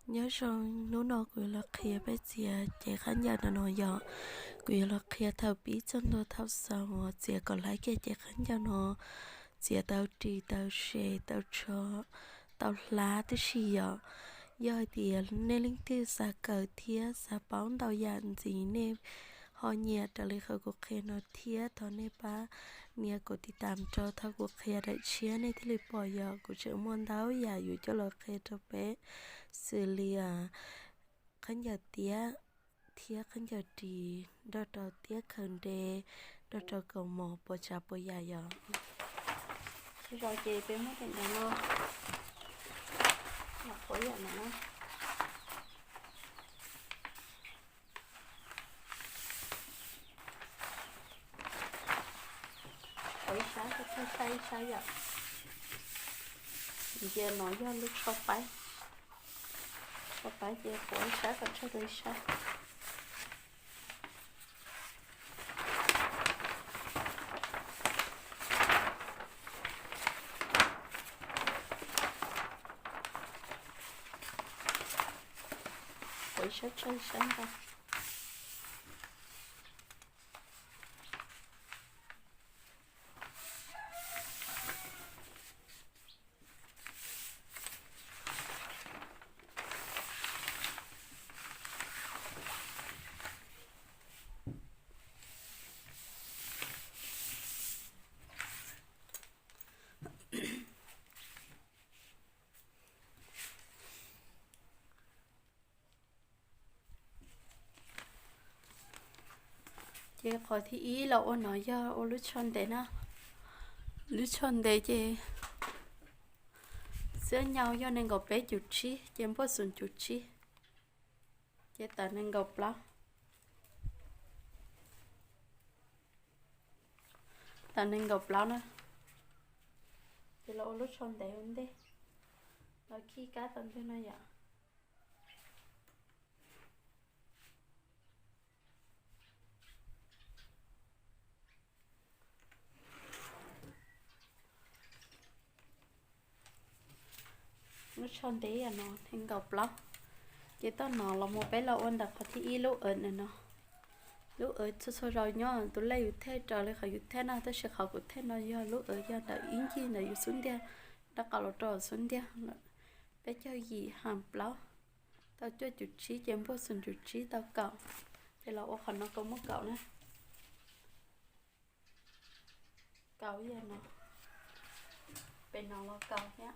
Nyob zoo, hnub no kuv yuav los qhia peb txiav cev khaub ncaws no no yom. Kuv yuav los qhia thaum pib txog ntua thaum xaus uas txiav kom hlais kiag cev khaub ncaws no, txiav tau ris tau se tau tsho tau hlab tib si yom. Yog hais tias nej leej twg xav kawm thiab xav paub ntau yam ntxiv nej ho nyiam raws li qhov kuv qhia no thiab thov nej pab nias kuv tiv tam rau thaum kuv qhia daim tshiab nej thiaj li pom yom. Kuv tseem muaj ntau yam yuav coj los qhia rau peb xws li khaub ncaws tiab thiab khaub ncaws ris, nrog rau tiab khaws nte, nrog rau kaus mom puas tsav puas yam yom. Tsis zos ces peb muab daim ntawd no los qhuav yam no na. Qhuav ib sab, txhaj saib ib sab yom. Ntsia no yog lub tsho paib, tsho paib ces qhuav ib sab kom tshaj rau ib sab. Qhuav ib sab tshaj ib sab ntag. Ces qhov thib ib los ua no yog ua lub tsho ntev na. Lub tsho ntev ces xiab nyau yog nees nkaum peb cum tsib ces npuaj xoom cum tsib, ces tawm nees nkaum plaub, tawm nees nkaum plaub na. Ces los ua lub tsho ntev ua ntej, los khij kab tau ntwg no yom. Lub tsho ntev no nees nkaum plaub. Ces toj no los mus peb los ua ntawm qhov thib ib lub awv no. Lub awv txhua txhua zaus nyob tus lej yus thej raws li qhov yus thej na, tab sis qhov kuv thej no yog lub awv yog ntawm ib ncig ntawm yus xub ntiag, rov qab los rau xub ntiag lawm. Peb caug yim ham plaub, tau cuaj cum tsib ces npuaj xoom cum tsib tau kaum. Ces los ua qhov no kom muaj kaum na. Kaum yog no, pem no los kaum thiab.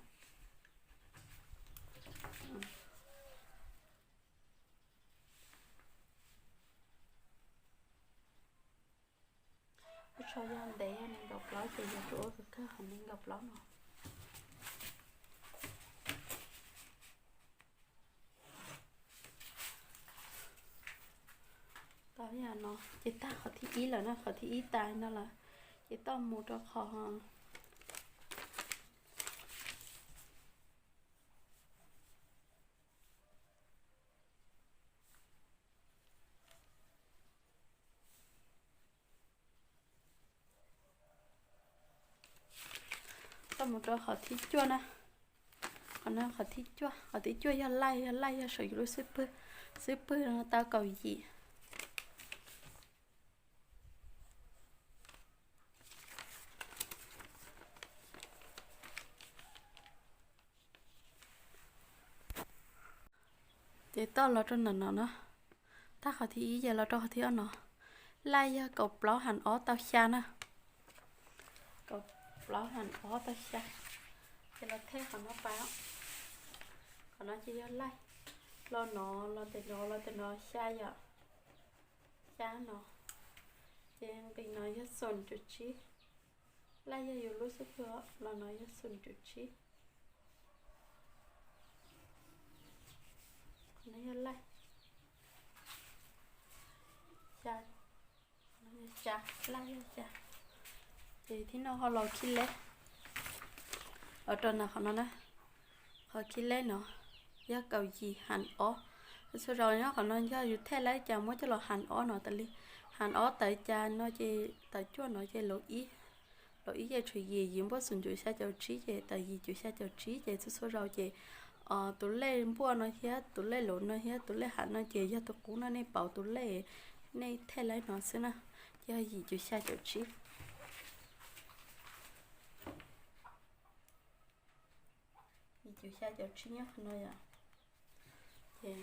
Lub tsho yog ntev yog nees nkaum plaub ces yog tus ua kawg kawg hauv nees nkaum plaub no. Tau yam no ces tag qhov thib ib lawm na, qhov thib ib tas no lawm, ces toj mus rau qhov toj mus rau qhov thib cuaj na. Qhov no qhov thib cuaj, qhov thib cuaj yog laij, yog laij yog saum yus lub xub pwg, xub pwg no tau kaum yim. Ces toj los rau ntawm no na, tag qhov thib ib ces los rau qhov thib ob no, laij yog kaum plaub ham ob tau xya na. Kaum plaub ham ob tau xya. Ces los thej qhov no pais, qhov no ces yog laij, los no, los tes no, los tes no xya yom, xya no. Ces nqis no yog xoom cum tsib, laij yog yus lub xub pwg, los no yog xoom cum tsib. Qhov no yog laij, xya, xya, laij yog xya. Ces thib no ho los khib leb, los rau ntawm qhov no na, qhov khib leb no yog kaum yim ham ob. Txhua zaus nyob qhov no yog yus thej laij cas muab coj los ham ob no tas li, ham ob tawm cas no ces tawm cuaj no ces los ib, los ib ces tshuav yim, yim npuaj xoom cum xya caum tsib ces tawm yim cum xya caum tsib ces txhua txhua zaus ces tus lej npuaj no thiab tus lej laus no thiab tus lej hav no ces yog tus qub no, nej pauv tus lej nej thej laib no xwb na. Ces yog yim cuv xya caum tsib. Yim cuv xya caum tsib nyob qhov no yom. Ces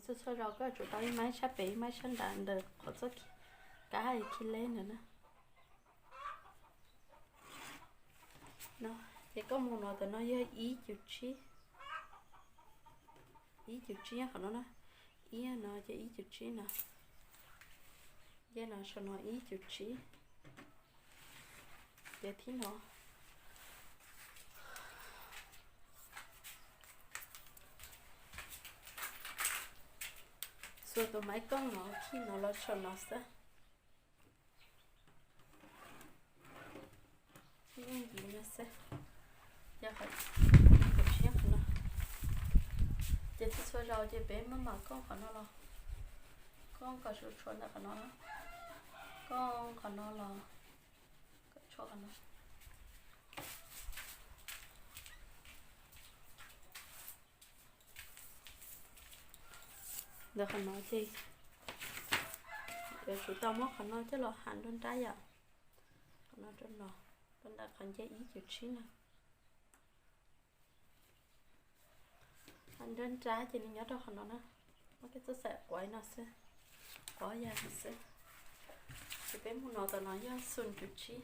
Ces txhua txhua zaus koj yuav tsum tau ib maib sab pem ib maib sab nrad ntawm qhov txoj kab khi leb ntawd na. No, ces koj mus no, tam no yog ib cuv tsib, ib cuv tsib nyob qhov no na, ib no ces ib cuv tsib no, nce no saum no ib cuv tsib, ces thib no xuas tus maiv kooj no khi no los saum no xwb. Yeej yim no xwb, yog qhov no. Ces txhua txhua zaus ces peb maj mam kooj qhov no los, kooj kom tsuag tsuag ntawm qhov no, kooj qhov no los kom tsuag qhov no. Ntawm qhov no ces yuav tsum tau muab qhov no coj los ham nruab nrab yom. Qhov no rau no, rau ntawm qhov nce ib cuv tsib no. Ham nruab nrab ces nws nyob rau qhov no na. Muab koj txoj xaim quav no xwb, quav yam no xwb. Ces peb mus no, tam no yog xum cuv tsib.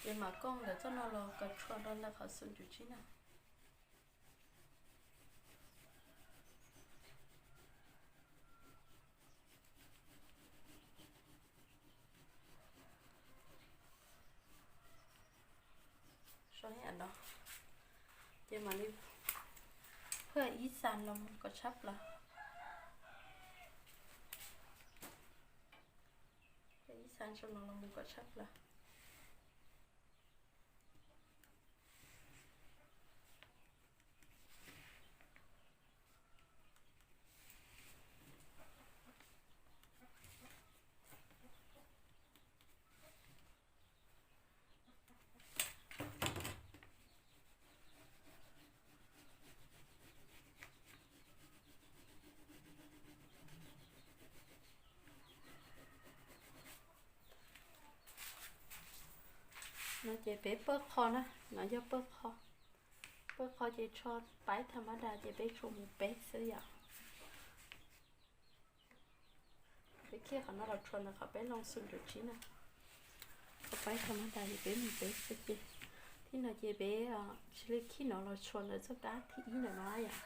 Ces mam kooj ntawm txoj no los kom tshua rau ntawm qhov xum cuv tsib na. Sau ib yam no, ces mam li phaj ib xas los mus kom tshaj plaws. Phaj ib xas saum no los mus kom tshaj plaws. No ces peb pawj qho na, no yog pawj qho. Pawj qho ces tsho paib tha mab das ces peb tshuav mus peb xwb yom. Peb khij qhov no los tshuav ntawm qhov peb loo xum cuv tsib na. Qhov paib tha mab das ces peb mus peb xwb ces. Thib no ces peb cia li khij no los tshuav ntawm txoj kab thib ib ntawm no yom.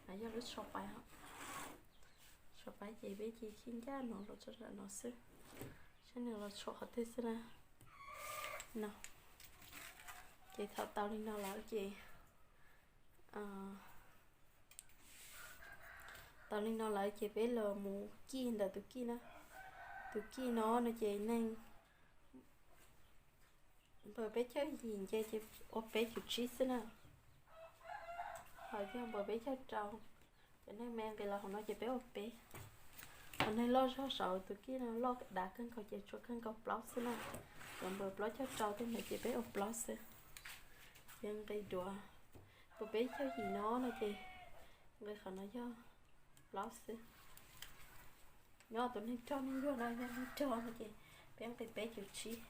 No yog lub tsho paib, tsho paib ces peb cia li khij ncaj no los txog ntawm no xwb, saib nws los tshuav qhov twg xwb na. No, ces thaum tau li no lawm ces, tau li no lawm ces peb los mus kij ntawm tus kij na. Tus kij no no ces neeg npawm peb caug yim nce ces ua peb cuv tsib xwb na. Ho yog npawm peb caug rau, cov neeg me nqis los hauv no ces peb ua peb. Ho neeg loj zog saud tus kij no loj dav kawg nkaus ces tshuav kawg nkaus plaub xwb na. Cov npawm plaub caug rau tej ntawd ces peb ua plaub xwb. Ces nqis duav, npawm peb caug yim no no ces nqis qhov no yog plaub xwb. Nyob tus neeg rog neeg yuag no, yog neeg rog no ces peb nqis peb cuv tsib.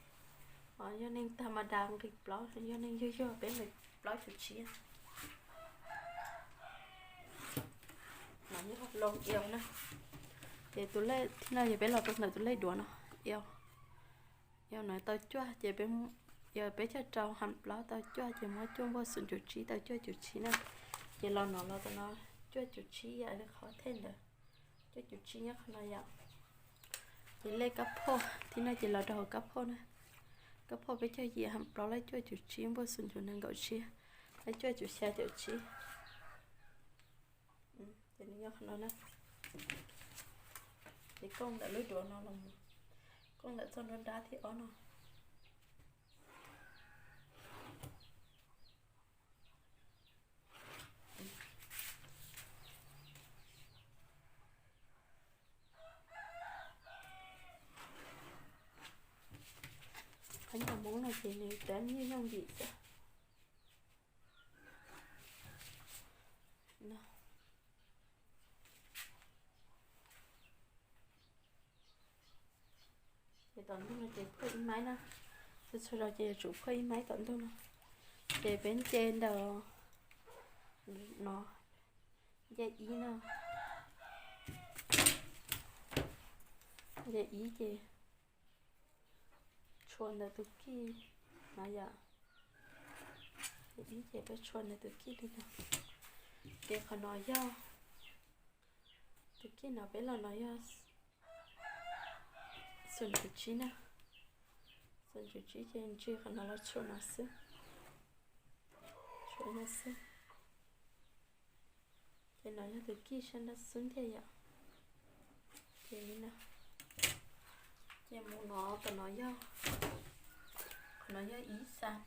Ho yog neeg tag mas das nqis plaub, yog neeg yuag yuag peb nqis plaub cuv tsib. Loo iau na. Ces tus lej thib no yog peb los rau ntawm tus lej duav no, iau. Yog no tau cuaj ces peb, yog peb caug rau ha plaub tau cuaj ces muab cuaj npuaj xum cuv tsib tau cuaj cuv tsib na. Ces los no los tau no cuaj cuv tsib yam li qhov thej ntawd, cuaj cuv tsib nyob qhov no yom. Ces lej kab phoj thib no ces los rau hauv kab phoj na. Kab phoj peb caug yim ha plaub lab cuaj cuv tsib npuaj xum cuv nees nkaum tsib lab cuaj cuv xya caum tsib. Ces nws nyob qhov no na. Ces kooj ntawm lub duav no los, kooj ntawm txoj nruab nrab thib ob no. Ib yam Hmoob no ces nws tab nyuag yooj yim xwb. Ces tom ntug no ces phaj ib maib na, txhua txhua zaus ces yuav tsum phaj ib maib tom ntug no. Ces peb nce ntawm no, nce ib no, nce ib ces tshuam ntawm tus kij no yom. Nce ib ces peb tshuam ntawm tus kij li no. Ces qhov no yog, tus kij no peb los no yog xoom cum tsib na. Xoom cum tsib ces ntsia qhov no los tshuam no xwb. Tshuam no xwb. Ces no yog tus kij sab nrab xub ntiag yom. Ces li no. Ces mus no, tom no yog, qhov no yog ib xas.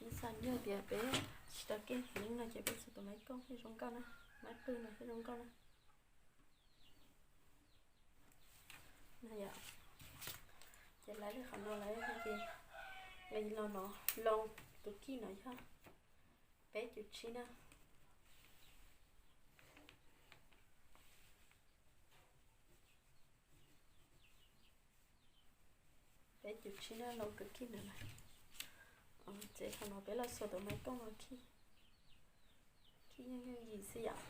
Ib xas yog tias peb tsis tau kev heev no ces peb txhua tus maib kooj thiaj zoo nkauj na, maib qwj no thiaj zoo nkauj na. Ces lawv li qhov no lawv ces, los no, loo tus kij no yog peb cum tsib na. Peb cum tsib na, loo tus kij no na. Ces qhov no peb los xuas tus maib kooj no khij, khij yooj yooj yim xwb yom.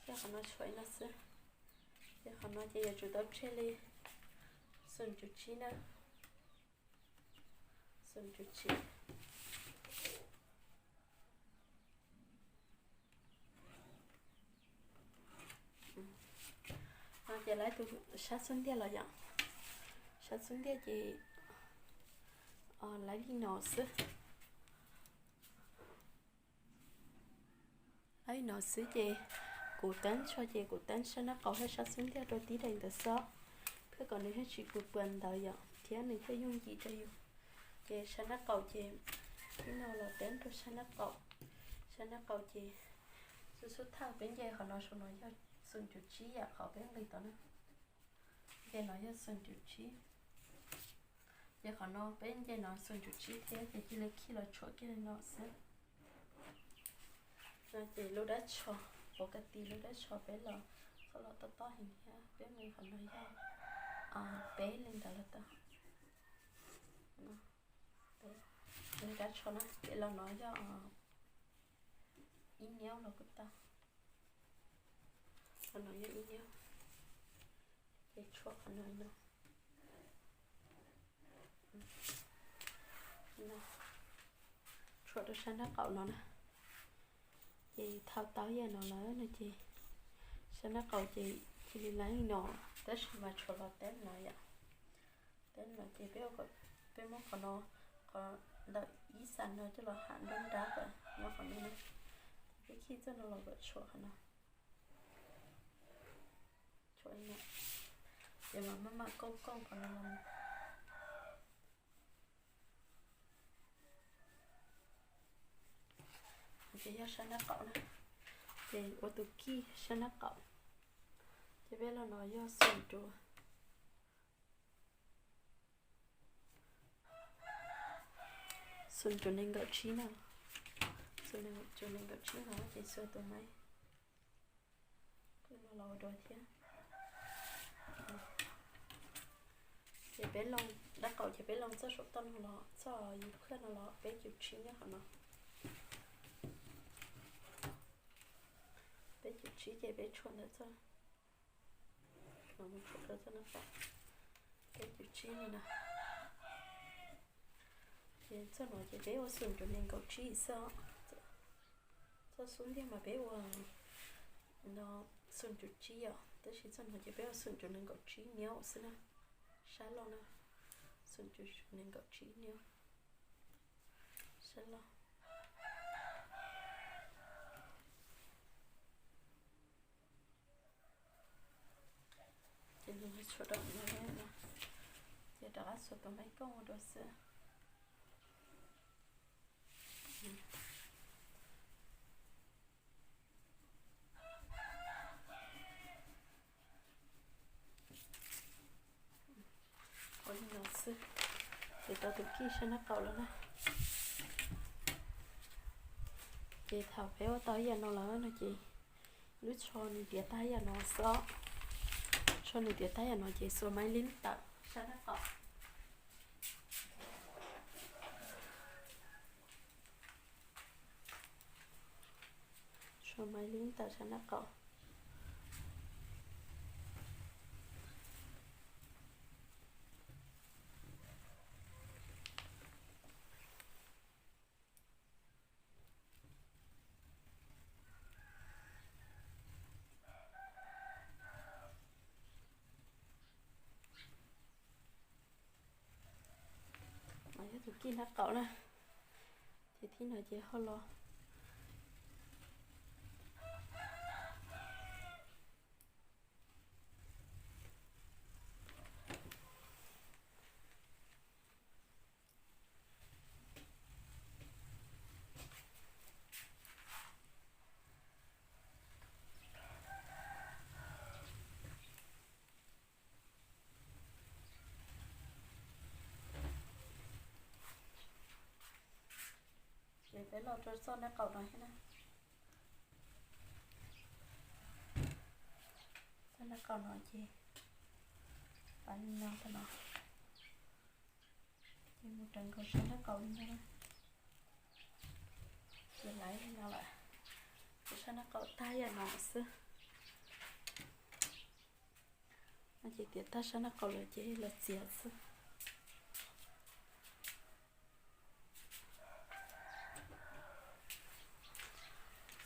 Ces qhov no tshuam li no xwb. Ces qhov no ces yuav tsum tau tseg li xoom cum tsib na. Xoom cum tsib. No ces lawv tus sab xub ntiag los yom. Sab xub ntiag ces lawv li no xwb. Lawv li no xwb ces kuv teeb tsho ces kuv teeb sab nab qaum thiab sab xub ntiag rau tib daim ntawd xwb, thiaj kom nws thiaj tsis puas puas ntawd yom, thiab nws thiaj yooj yim rau yus. Ces sab nab qaum ces tib no los teeb rau sab nab qaum. Sab nab qaum ces xub xub thawj peb nce qhov no saum no yog xoom cum tsib yam qhov peb nqis tod na. Nce no yog xoom cum tsib. Ces qhov no peb nce no xoom cum tsib thiab ces cia li khij los tshuam kiag li no xwb. No ces lub dab tsho, ua ka ti lub dab tsho peb los txhob los tob tob heev thiab, peb nqis qhov no yog peb li ntawd los tau. Lub dab tsho na ces los no yog ib niab los kuj tau. Qhov no yog ib niab. Ces tshuam qhov no no. Tshuam rau sab nraub qaum no na. Ces thau tau yam no lawm no ces sab nraub qaum ces cia li lawv li no, tab sis mas tshuav los teeb no yom. Teeb no ces peb, peb muab qhov no, qhov ntawm ib xas no coj los ham nruab nrab kom nyob qhov no na. Ces peb khij txoj no los kom tshuam qhov no. Tshuam li no. Ces mas maj mam kooj kooj qhov no los. Ces yog sab nraub qaum na, ces ua tus kij sab nraub qaum. Ces peb los no yog xoom rau, xoom rau nees nkaum tsib no, xoom rau nees nkaum tsib no ces xuas tus maib no los ua dua thiab. Ces peb loo, nraub qaum ces peb loo txoj saum toj no los, txoj yus phaj no los peb cum tsib nyob qhov no. Peb cum tsib ces peb tshuam ntawm txoj no mus tshuam rau txoj nraub qaum, peb cum tsib li no. Ces txoj no ces peb ua xoom rau nees nkaum tsib xwb os. Txoj xub ntiag mas peb ua no xoom rau tsib os, tab sis txoj no ces peb ua xoom rau nees nkaum tsib nyob xwb na. Sab laug na, xoom rau nees nkaum tsib nyob sab laug. Ces nws tshuam rau no, ces rov qab xuas tus maib kooj ua dua xwb. Ces tau tus kij sab nraub qaum lawm na. Ces thaum peb ua tau ib yam no lawm no ces lub tsho nws tiav tag ib yam no xwb. Tsho nws tiav tag ib yam no ces xuas maiv lib tawm sab nraub qaum. Xuas maiv lib tawm sab nraub qaum. No yog tus kij nraub qaum na. Ces thib no ces ho los Ces peb los rau txoj nraub qaum no thiab na. Txoj nraub qaum no ces pab li no tau no. Ces mus raws nkaus sab nraub qaum li no na. Ces laiv li no lawm. Ces sab nraub qaum tag yam no xwb. No ces tiav tag sab nraub qaum lawm ces los txiav xwb.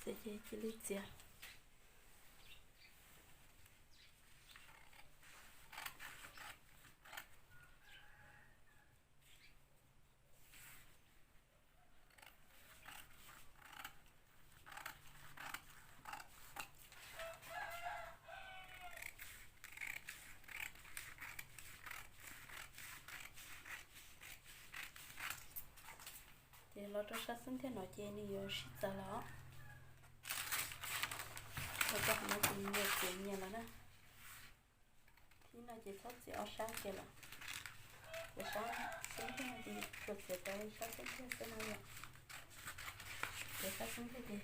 Txiav ces cia li txiav. Ces los rau sab xub ntiag no ces nws yuav sib txawv los. Los rau qhov no ces nyias txiav nyias los na. Thib no ces txhob txiav ob sab kiag lawm. Ces sab xub ntiag no ces tsuas txiav rau sab xub ntiag xwb na yom. Txiav sab xub ntiag ces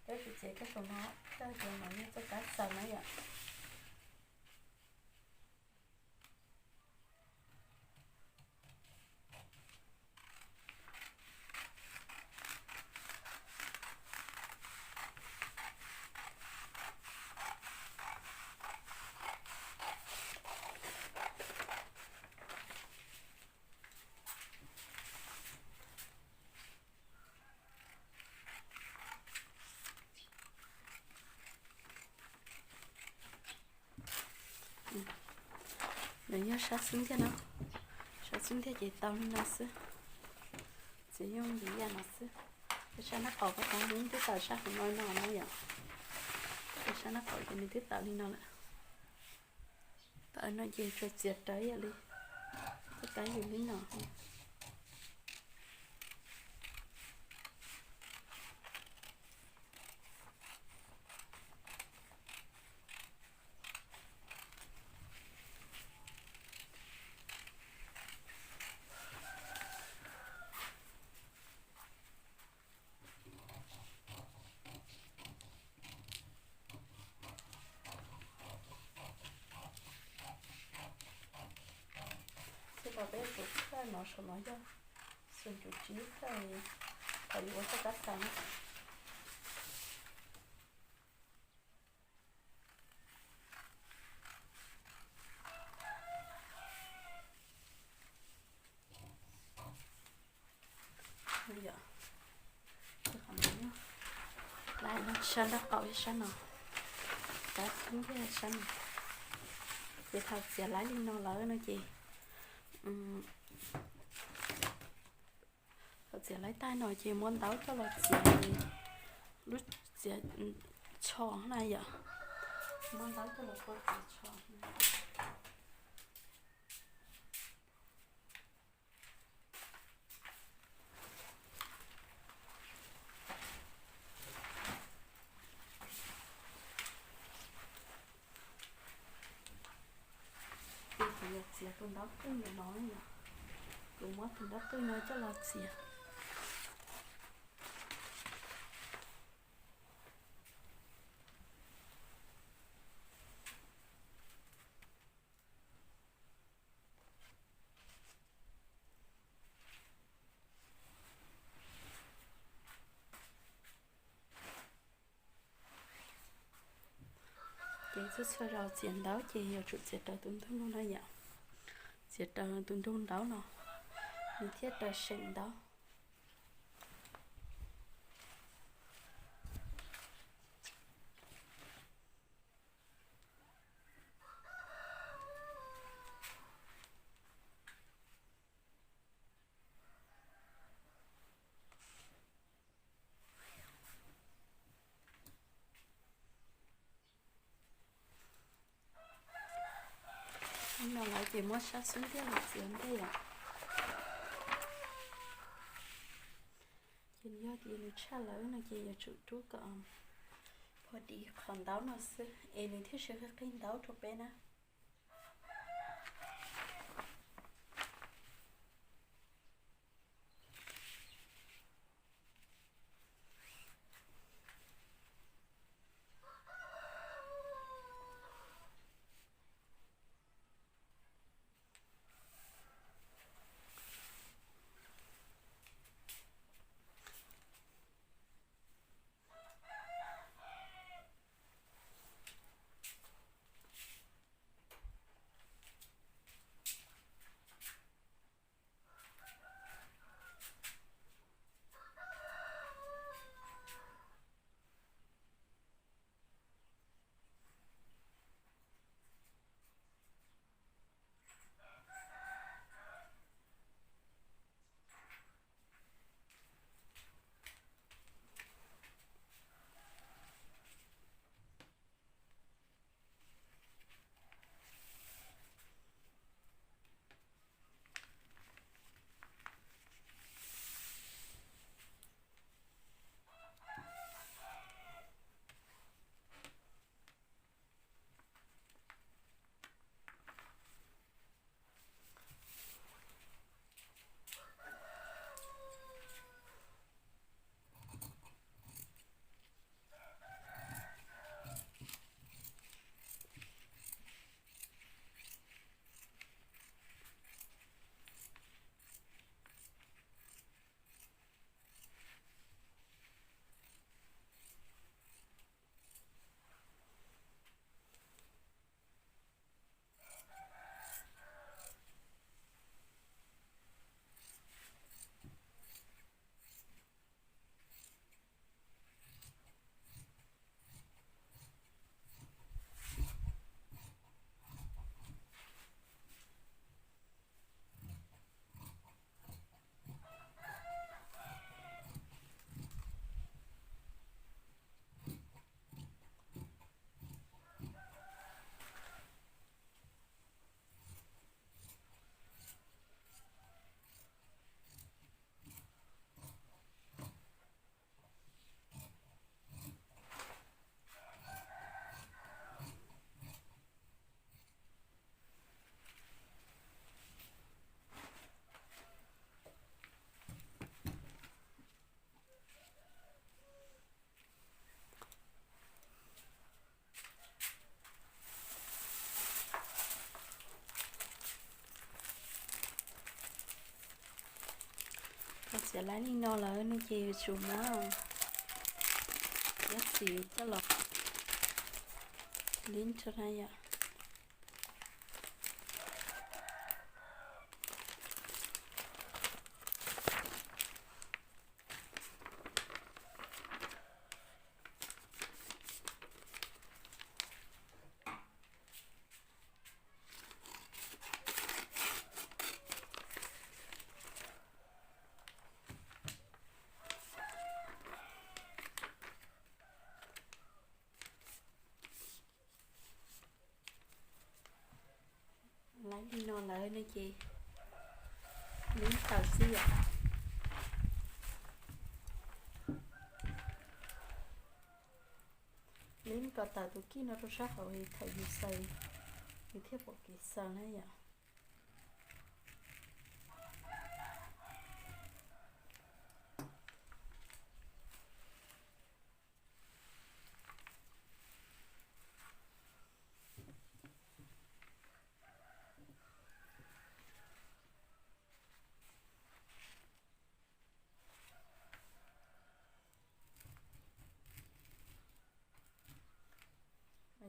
peb tsuas txiav kiag saum no, thiaj tias no yog txoj kab xaws na yom. Nws yog sab xub ntiag no, sab xub ntiag ces tau li no xwb. Txiav yooj yim yam no xwb. Sab nraub qaum pab tau nws twb tawm sab hauv no no na yom. Sab nraub qaum ces nws twb tawm li no lawm. Tawm no ces tsuas txiav rawv yam li txoj kab yus li no. Xwb los peb tus thawj no saum no yog xyoo cuv tsib thawj, thaum yus ua txoj kab xaws na. Laiv sab nraub qaum sab no, kab xub ntiag sab no. Ces thaum txiav laiv li no lawm no ces, thaum txiav laiv tag no ces muab ntaub coj los txiav lub txiav tsho na yom. Muab ntaub coj los kua txiav tsho. Ces yog txiav tus ntaub twg ntawm no yom. Kuv muab tus nraub qwj no coj los txiav. Ces txhua txhua zaus txiav ntaub ces yuav tsum txiav raws tus nraug no na yom. Txiav raws tus nraug ntaub no, nws thiaj raws seem ntaub. No lawm ces muab sab xub ntiag los txiav ntej yom. Ces yog tias nws tshaj lawm no ces yuav tsum rub kom pha di qhov ntaub no xwb es nws thiaj tsis qig ntaub rau peb na. Txiav laib li no lawm no ces yuav tsum muab ib txiv coj los lib rau na yom. Laib li no lawm no ces lib tawm xwb yom. Lib kom tawm tus kij no rau sab hauv thaum yus xaws, yus thiaj pom kev xaws na yom.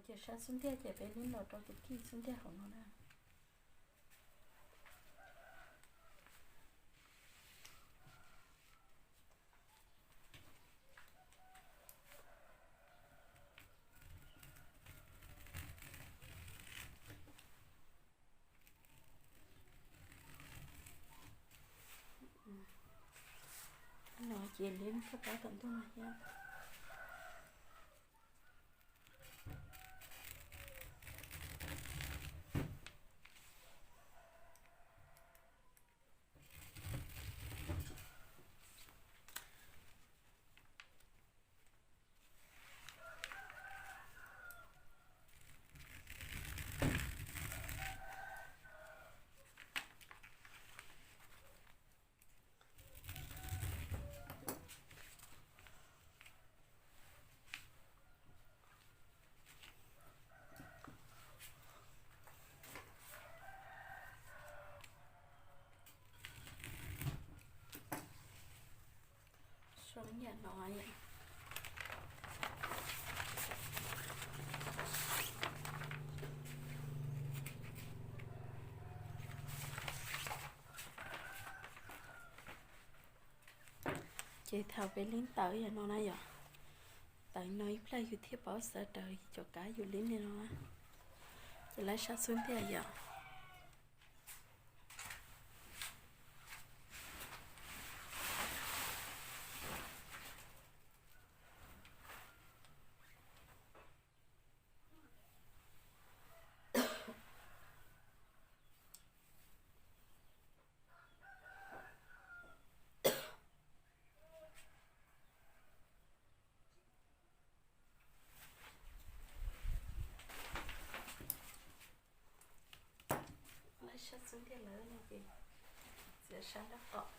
Ces sab xub ntiag ces peb lib los rau tus kij xub ntiag hauv no na. No ces lib koj pab tom ntug no thiab. Sau yam no. Ces thaum peb lib tawv yam no na yom, tawv no ib pliag yus thiaj paub xav raws cov kab yus lib li no na. Ces laib sab xub ntiag yom. Laib sab xub ntiag lawm no ces txiav sab nraub qaum.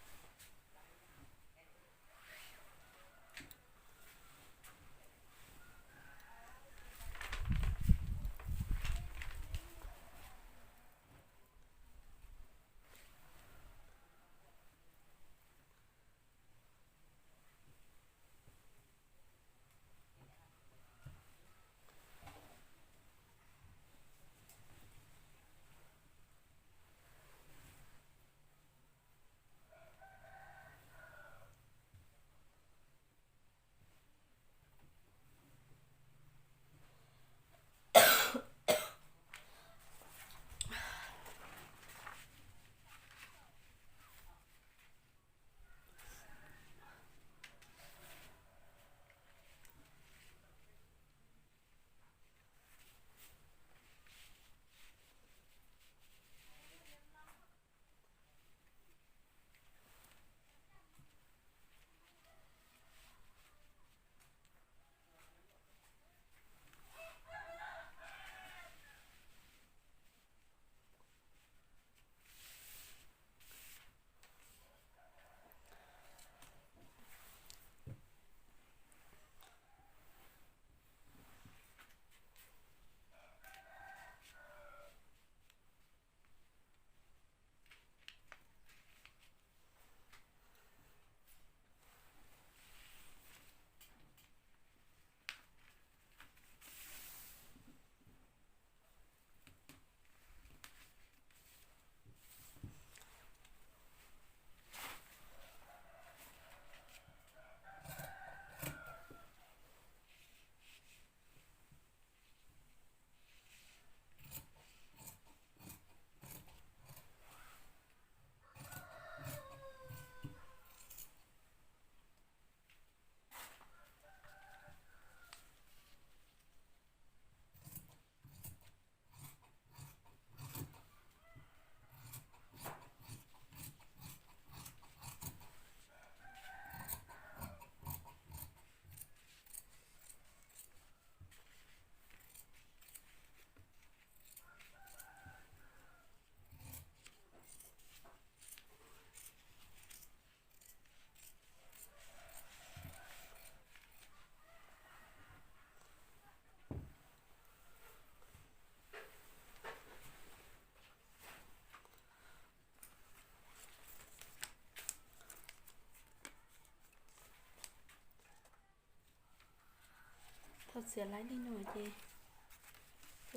Thaum txiav laib li no ces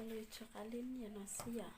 Li tsw qab li niag no xwb yom.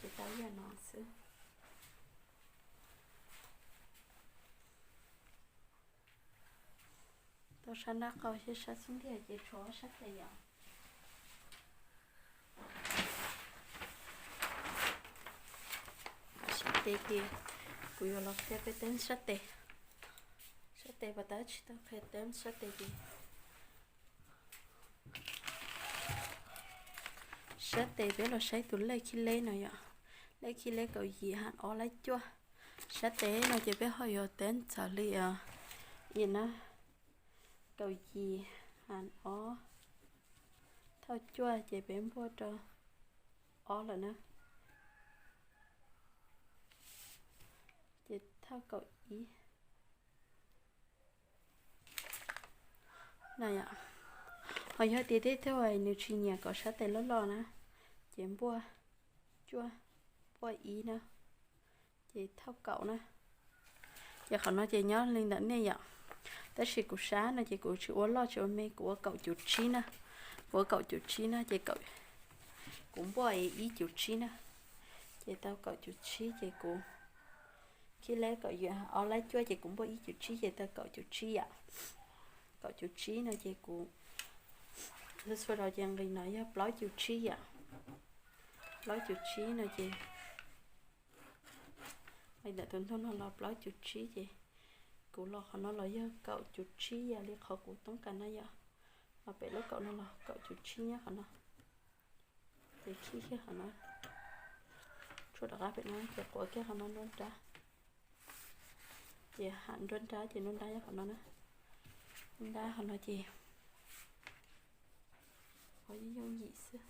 Ces tau yam no xwb. Tau sab nraub qaum thiab sab xub ntiag ces tshuav sab tes yom. Sab tes ces kuv yuav los qhia peb teeb sab tes. Sab tes pas tab tsis tau qhia teeb sab tes ces sab tes peb los saib tus lej khib leb no yom. Lej khib leb kaum yim ha ob lab cuaj. Sab tes no ces peb ho yuav teeb txawm li, na, kaum yim ha ob thauj cuaj ces peb npuaj rau ob lawm na. Ces thauj kaum ib na yom. Ho yog tias tej tug nws tsis nyiam kom sab tes loj loj na, ces npuaj cuaj, npuaj ib na, ces thauj kaum na. Ces qhov no ces nyob li ntawm nej yom. Tab sis kuv sab no ces kuv tsis ua loj tsis ua me, kuv ua kaum cuv tsib na. Kuv ua kaum cuv tsib na ces kuv npuaj ib cuv tsib na. Ces tau kaum cuv tsib ces kuv khib leb kaum yim ob lab cuaj ces kuv npuaj ib cuv tsib ces tau kaum cuv tsib yom. Kaum cuv tsib no ces kuv txhua rau ces nqis no yog plaub cuv tsib yom. Plaub cuv tsib no ces nqis ntawm tus ntug no los plaub cuv tsib ces kuv los qhov no los yog kaum cuv tsib yam li qhov kuv toob kas no yom. Los pem lub kaum no los kaum cuv tsib nyob qhov no. Ces khib kiag qhov no, tshuav rov qab pem no ces quav kiag qhov no nruab nrab. Ces ham nruab nrab ces nruab nrab yog qhov no na. Nruab nrab qhov no ces ua yooj yim xwb.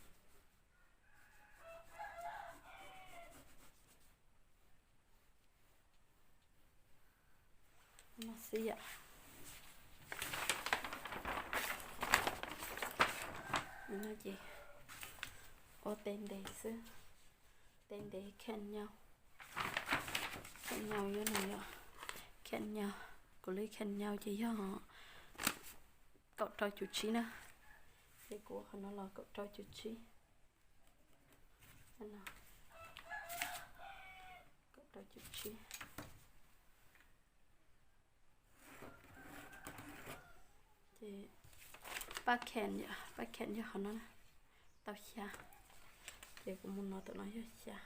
No xwb yom. No ces ua teg ntev xwb. Teg ntev kheej nyau. Kheej nyau yog no yom. Kheej nyau, kuv li kheej nyau ces yog kaum rau cuv tsib na. Ces kuv qhov no los kaum rau cuv tsib. Kaum rau cuv tsib. Ces pab kheej, pab kheej yog qhov no na, tau xya. Ces kuv mus no tam no yog xya.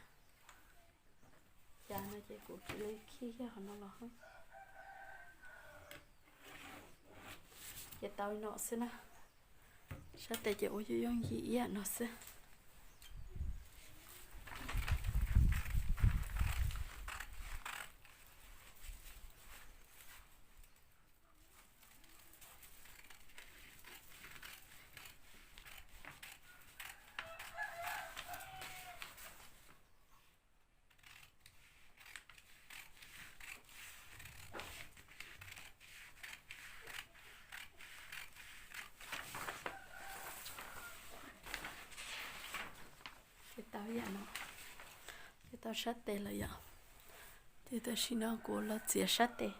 Xya no ces kuv cia li khij kiag qhov no los. Ces tau no xwb na. Sab tes ces ua yooj yooj yim ib yam no xwb. Ces tau yam no, ces tau sab tes lawm yom. Tam sim no kuv los txiav sab tes.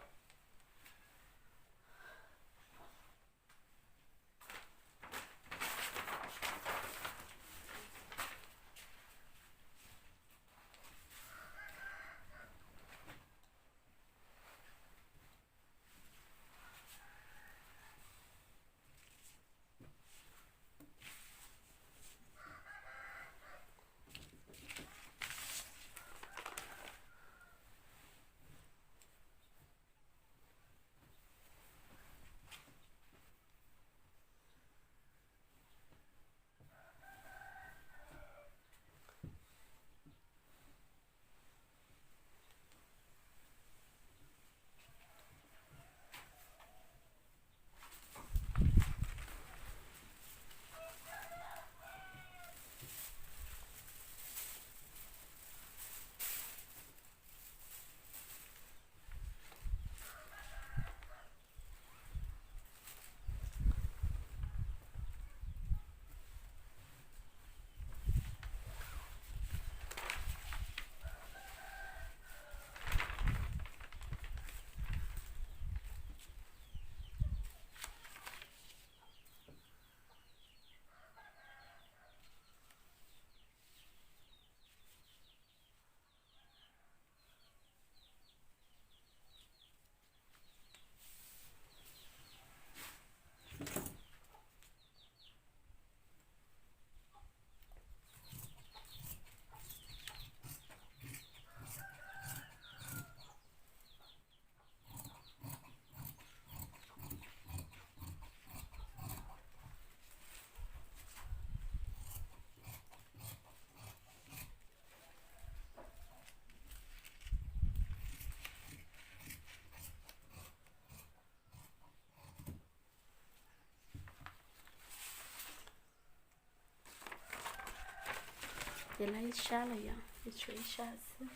Ces lawv ib sab lawm yom, ces tshuav ib sab xwb.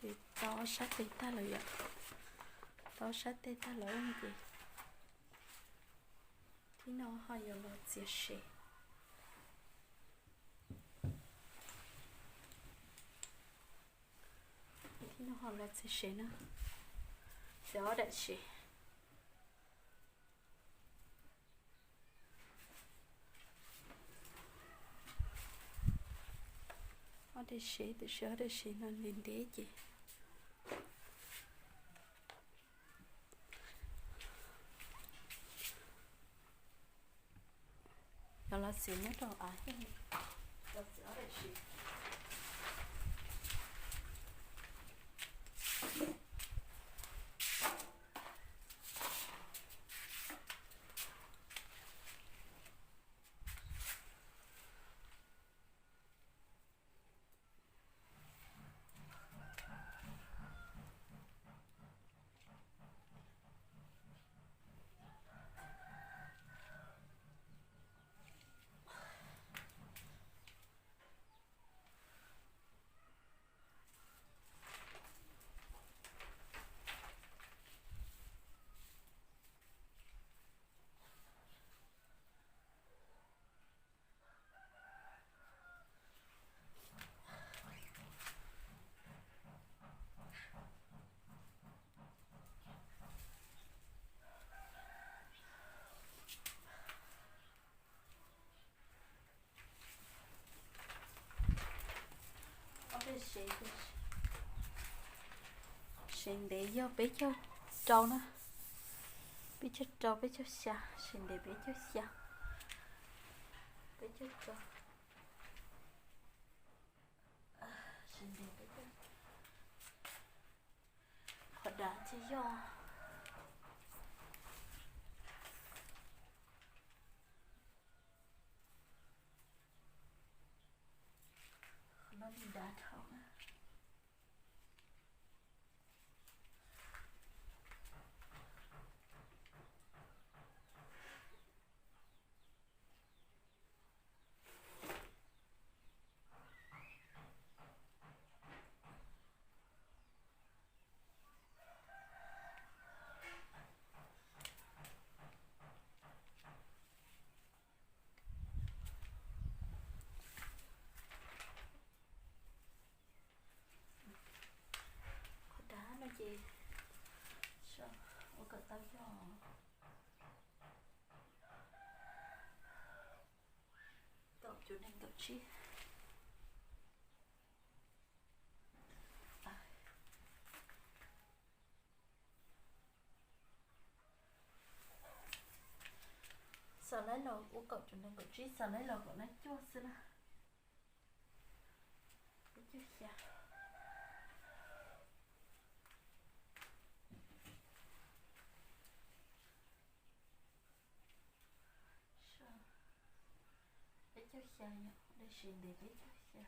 Ces tau ob sab tes tag lawm yom, tau ob sab tes tag lawm ces thib no ho yuav los txiav sev. Thib no ho los txiav sev na, txiav ob daim sev. Ob daim sev, tab sis ob daim sev no ntev ntev ces yog los txiav nyob rau av thiaj li los txiav ob daim sev. Siv ntev yog peb caug rau na, peb caug rau, peb caug xya, siv ntev peb caug xya, peb caug rau, siv ntev peb caug, qhov dav ces yog qhov no li dav dhau na. Qhov dav no ces ua kom tau yog kaum cuv nees nkaum tsib. Xav lawv los ua kaum cuv nees nkaum tsib, xav lawv los kaum nees cuaj xwb na. Peb caug xya, peb caug xya yom, dej siv ntev peb caug xya.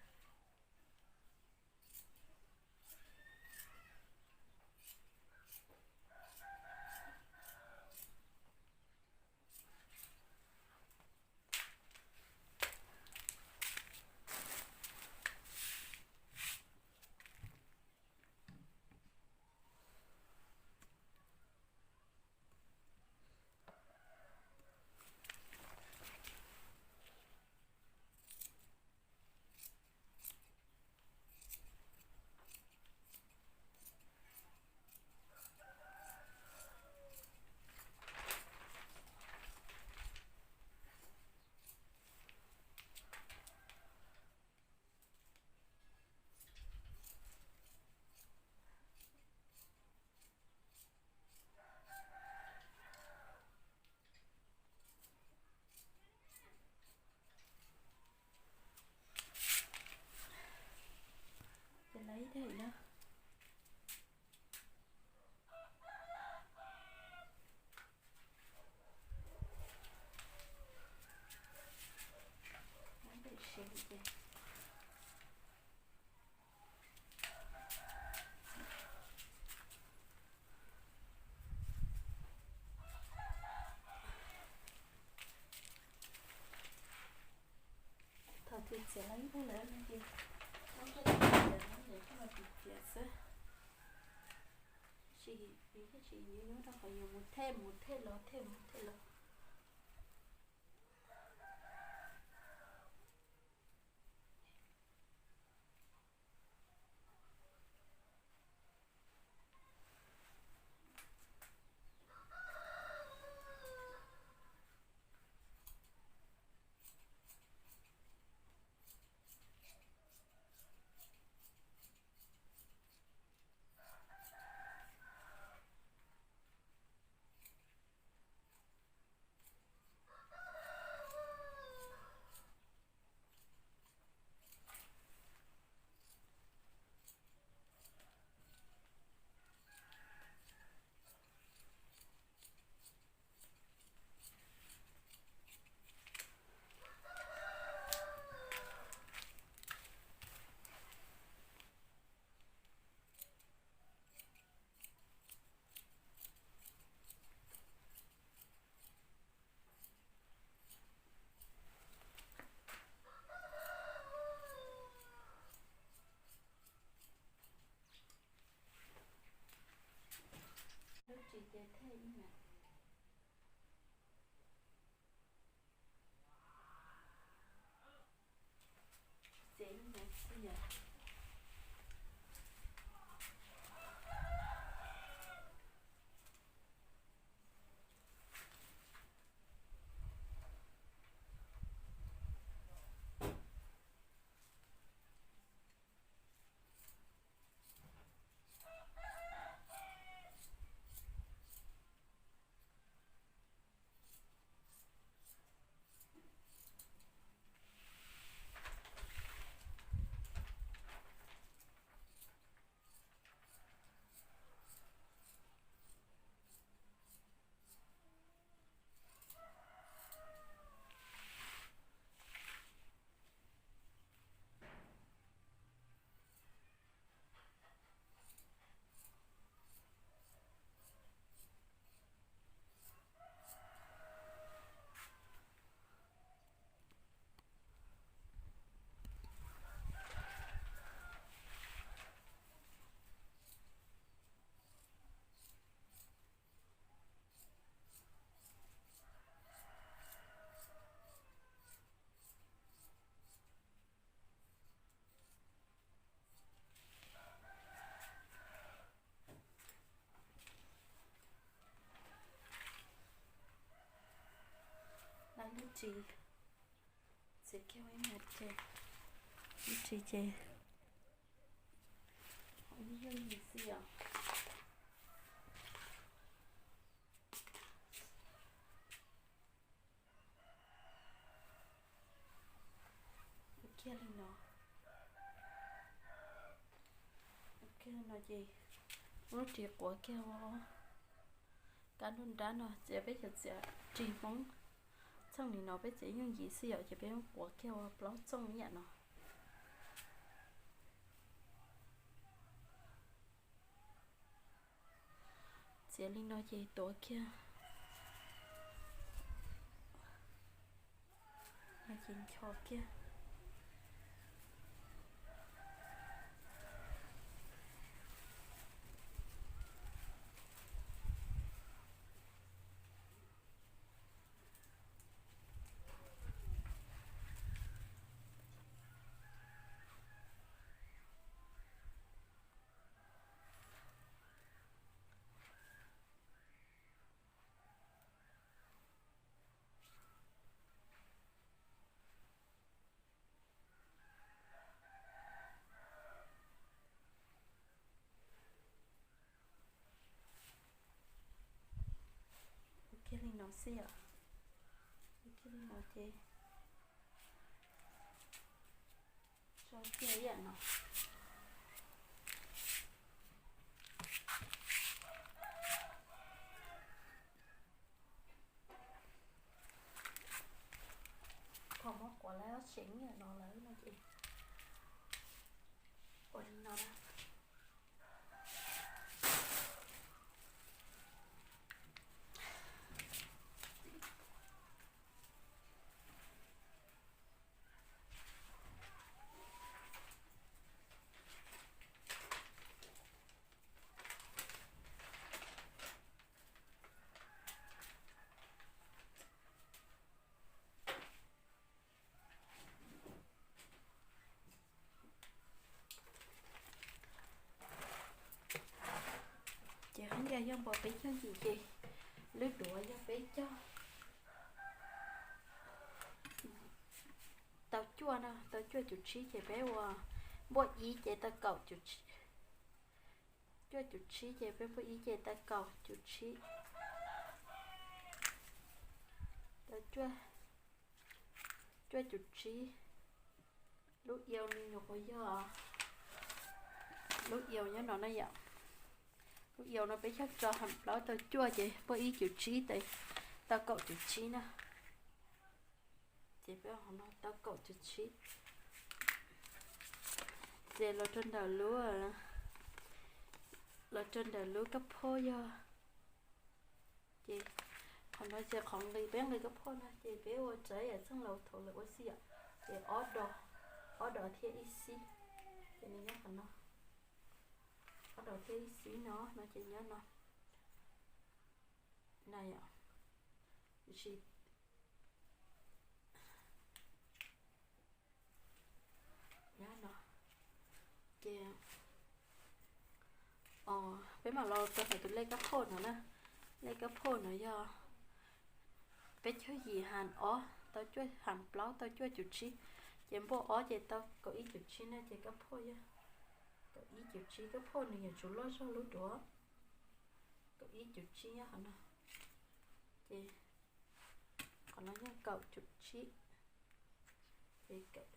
Ces lawv ib daim na. Lawv daim siv ces thaum twg txiav lawv ib daim lawm no ces muab koj txiav, muab koj los txiav xwb. Tsis, tsis yuav nyob rau qhov yuav mus thej mus thej los thej mus thej los. Lub tsis ces thej ib na. Txiav ib na xwb yom. Lub ris, txiav kiag ua ib ntsis, lub ris ces yooj yim xwb yom. Ua kiag li no, ua kiag li no ces lub ris quav kiag ua kab nruab nrab no, txiav peb cov txiav ris Hmoob txheej li no peb txiav yooj yim xwb yom, ces peb quav kiag ua plaub txooj ib yam no. Txiav li no ces tuav kiag, no ces ncho kiag. Ua kiag li no xwb yom. Ua kiag li no ces tso kiag ib yam no. Thaum muab quav lawm ob tsev ib yam no lawm no ces ua li no na. Ces qhov ncaj yog npaum peb caug yim ces lub duav yog peb caug. Tau cuaj no, tau cuaj cum tsib ces peb ua npuaj ib ces tau kaum cum tsib. Cuaj cum tsib ces peb npuaj ib ces tau kaum cum tsib. Tau cuaj, cuaj cum tsib. Lub iau li no yog lub iau nyob no na yom. Lub iau no peb cog tso heem plaub tau cuaj ces npuaj ib cum tsib, tau kaum cum tsib na. Ces peb ua no tau kaum cum tsib. Ces los rau ntawm lub, los rau ntawm lub kab phoj yog, ces qhov no ces qhov nqi peb nqi kab phoj no ces peb ua raws yam txheej laus thaum lawv ua xwb yom. Ces ob dos, ob dos thiab ib xib. Ces nws nyob qhov no, ob dos thiab ib xib no, no ces nyob no. Na yom, tiam sis nyob no. Ces peb mam los rau hauv tus lej kab phoj no na. Lej kab phoj no yog peb caug yim heem ob tau cuaj, heem plaub tau cuaj cum tsib, ces npuaj ob ces tau kaum ib cum tsib na, ces kab phoj yog kaum ib cum tsib. Kab phoj nws yuav tsum loj zog lub duav. Kaum ib cum tsib nyob qhov no. Ces qhov no yog kaum cum tsib. Ces kaum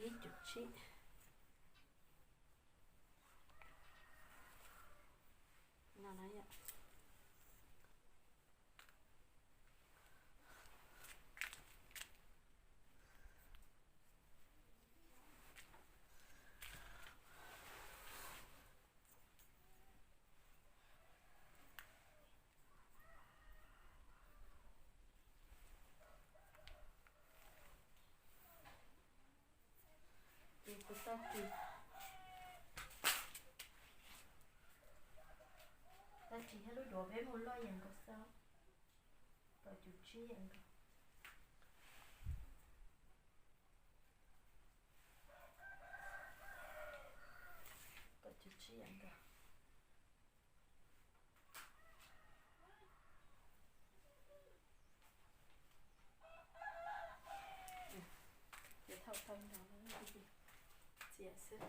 ib cum tsib. No na yom. Ces kuv tau ris, tau ris thiab lub duav peb mus loj yees nkaus xwb, kaum cum tsib yees nkaus. Kaum cum tsib yees nkaus. Xiam xwb.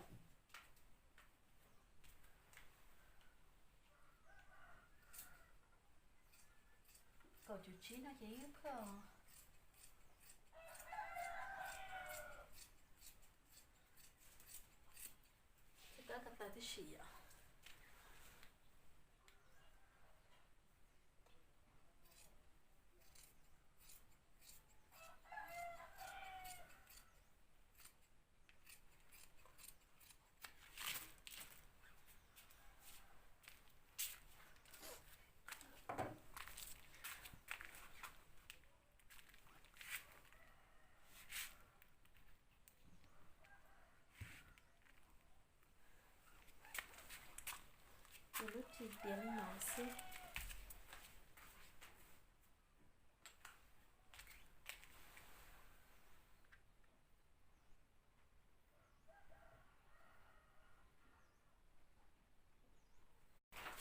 Kaum cuv tsib no ces ib phaj os. Tab kab taw tib si yom. Ces lub tsis tiav li no xwb.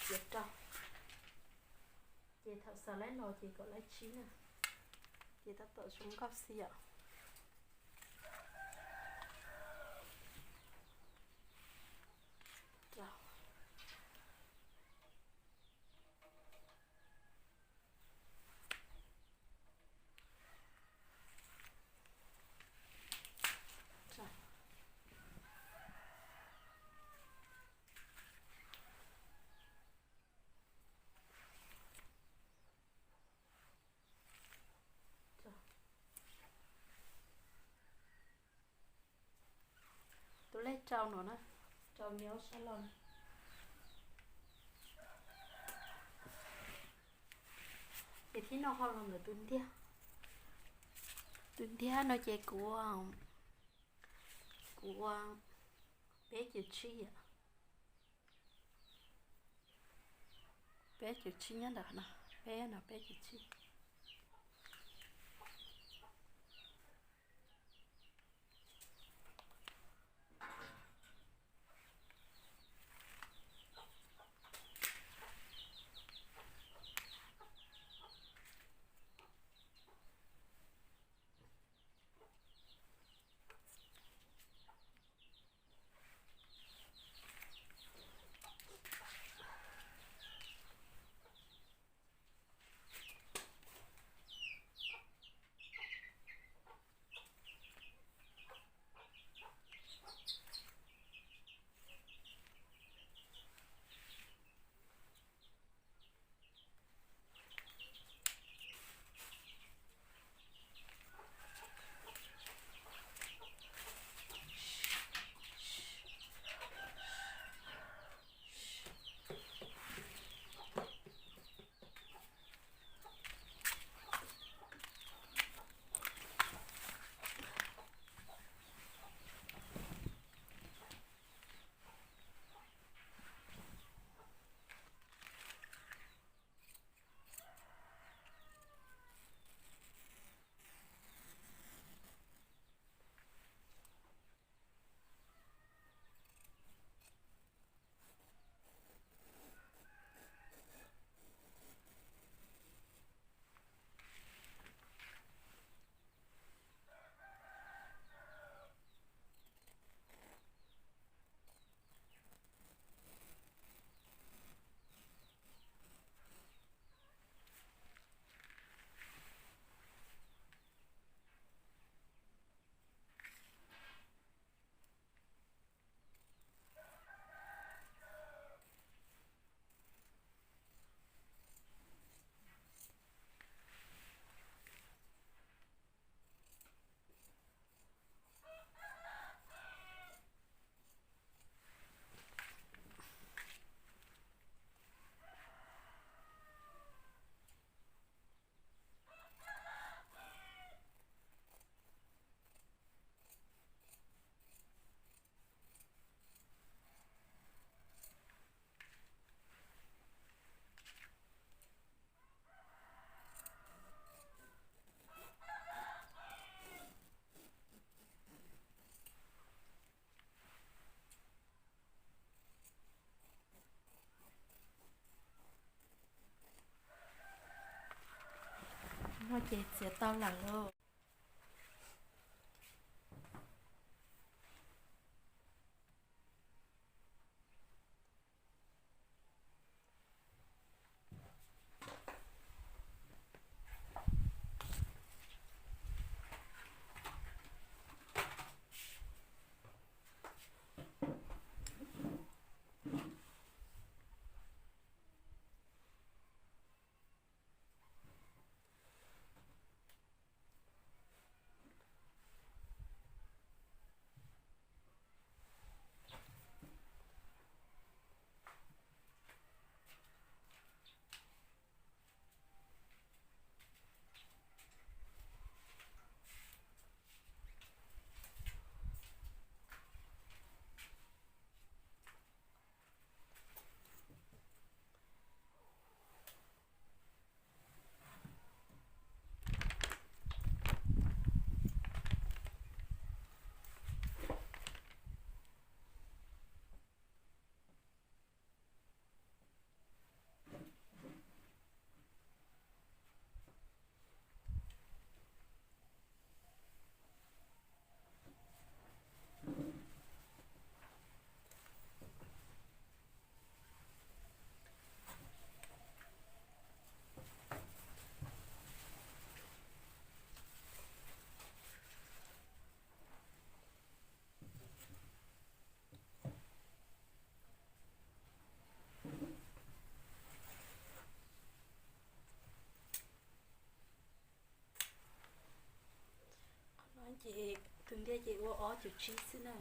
Ces rau, ces thaum xav laib los ces kom laib tsib na, ces tab tom zoo nkauj xwb yom. Tus lej rau no na, rau nyob sab laug. Ces thib no ho los ntawm tus ntiag. Tus ntiag no ces kuv, kuv ua peb cuv tsib yom. Peb cuv tsib nyob ntawm no, peb no peb cuv tsib. No ces txiav tau lawm lauj. Ces tus ntiaj ces ua ob cum tsib xwb na.